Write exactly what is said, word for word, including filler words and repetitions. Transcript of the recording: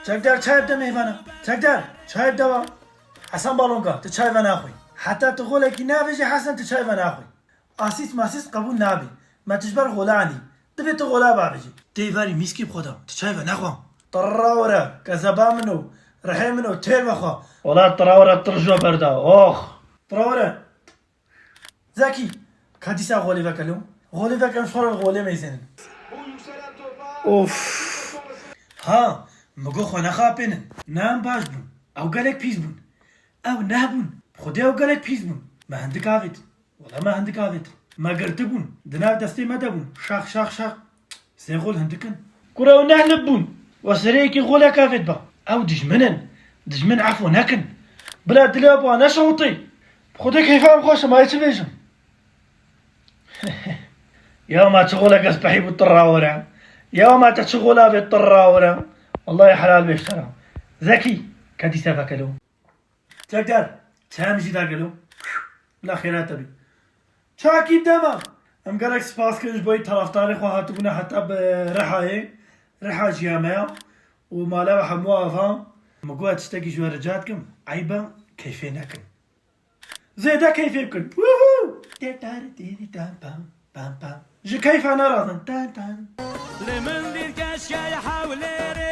Çekdar, çay bide mêvana. Çekdar, çay bide wa. Hesen Balonka, tu çay venaxwî. Heta tu xolekî navêjî Hesen, tu çay venaxwî. Asîs masîs qebûl nabî. Me tu ji ber xola anî. Divê tu xola bavêjî. Tê verî mîskî bi xwe de. Tu çay venaxwe. Tirra were, kezeba min o, rihê min o, têr vexwe. Wela tirra were tir ji we berda. Ox. Tirra were. Zekî, ka dîsa xolê veke lo. Xolê veke em ji xwe re xolê mêzênin. Of. Ha, min got xwe nexapênin. Ne em baş bûn. Ew gelek pîs bûn. Ew neh bûn. Xwedê ew gelek pîs bûn. Me hindik avêt. Wela me hindik avêt. Me girtibûn. Di nav destê me de bûn. Şax, şax, şax. Sê xol hindik in. Kura ew neh lib bûn. We serê yekî xolek avêt ba. Ew dijmin in. Dijmin efo nekin. Bila dilê we bi wan neşewitê. Bi Xwedê keyfa em xweş e, ma yê çi bêjim? Ya ma çi xolek ez pehî bû tirra were. Ya ma te çi xola vê tirra were. Wellahî helal bê ji te re. Zekî, kedî se veke lo. Çekdar, çaya min jî dagelo. Bila xêra te bî. Çakî dema. Em gelek spas kirin ji bo taraftarê xwe hatibûne heta bi Rihayê. Riha jî ya me ya. Û mala we hemû ava. Min got ez tiştekî ji we rica dikim. Eyb e, keyfê nekin. Zêde keyfê bikin. Woohoo! Tê tar tê tê tam pam, pam, pam. Ji keyfa nerazin. Tan, tan. Li min dîr keşkey hewlêrê.